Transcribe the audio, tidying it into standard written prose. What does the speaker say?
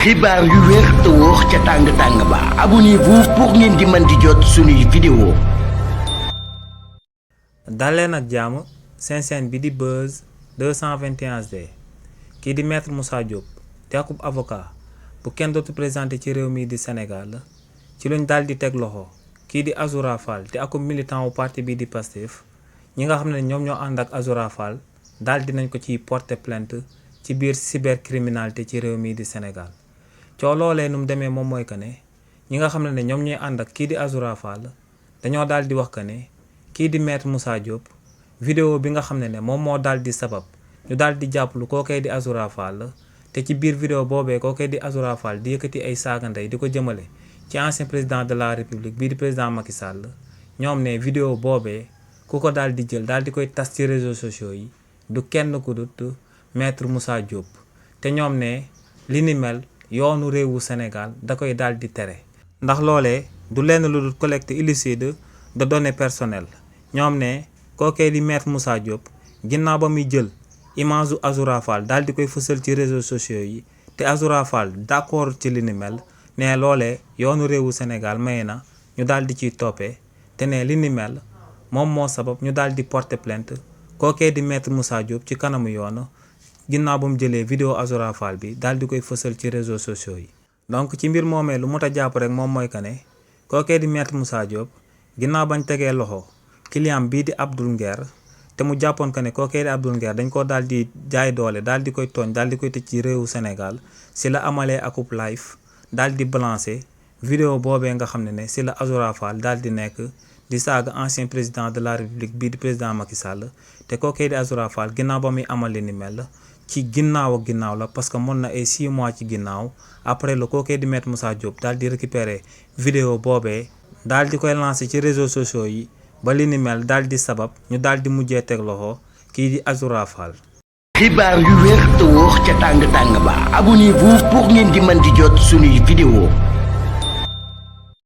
xibaar yu wér te wóor ca tàng-tàng ba abonnez-vous pour ngeen di mën di jot suñuy vidéo. daleen ak jàmm seen chaîne bi di Buzz 221HD kii di maître Moussa Diop te akub avocat bu kenn dootu présenté ci réew mi di Sénégal ci luñ daal di teg loxo kii di Azoura Fall te akub militant wu parti bi di Pastef ñi nga xam ne ñoom ñoo ànd ak Azoura Fall daal dinañ ko ciy porter plainte ci biir cybercriminalité ci réew mi di Sénégal. coo loolee nu mu demee moom mooy que ne ñi nga xam ne ñoom ñooy ànd ak kii di Azoura Fall dañoo daal di wax que ne kii di maître Moussa Diop vidéo bi nga xam ne moom moo daal di sabab ñu daal di jàppalu kookee di Azoura Fall te ci biir vidéo boobee kookee di Azoura Fall di yëkkati ay saaga ndey di ko jëmale ci ancien président de la république bii di président Macky Sall ñoom ne vidéo boobee ku ko daal di jël daal di koy tas ci réseaux sociaux yi du kenn ku dut maître Moussa Diop te ñoom ne li ni mel yoonu réewu Sénégal da koy daal di tere ndax loolee du lenn lu dul collecte illicite de données personnelles ñoom ne kookee di maître Moussa Diop ginnaaw ba muy jël image u Azoura Fall daal di koy fësal ci réseaux sociaux yi te Azoura Fall d'accord ci li ni mel ne loolee yoonu réewu Sénégal maye na ñu daal di ciy toppee te ne li ni mel moom moo sabab ñu daal di porter plainte kookee di maître Moussa Diop ci kanamu yoon ginnaaw ba mu jëlee vidéo Azoura Fall bi daal di koy fësal ci réseaux sociaux yi. donc ci mbir moomee lu mot a jàpp rek moom mooy que ne kookee di maître Moussa Diop ginnaaw bañ tegee loxo client bii di Abdoul Nguer te mu jàppoon que ne kookee di Abdoul Nguer dañ ko daal di jaay doole daal di koy tooñ daal di koy tëj ci réewu Sénégal si la amalee akub live daal di balancer vidéo boobee nga xam ne si la Azoura Fall daal di nekk di saaga ancien président de la république bii di président Macky Sall te kookee di Azoura Fall ginnaaw ba muy amal li ni mel. ci ginnaaw ak ginnaaw la parce que mën na ay 6 mois ci ginnaaw après la kookee di maître Moussa Diop daal di récupérer vidéo boobee daal di koy lancer ci réseaux sociaux yi ba li ni mel daal di sabab ñu daal di mujjee teg loxo kii di Azoura Fall. xibaar yu wér te wóor ca tàng-tàng ba abonnez-vous pour ngeen di mën di jot suñuy vidéo.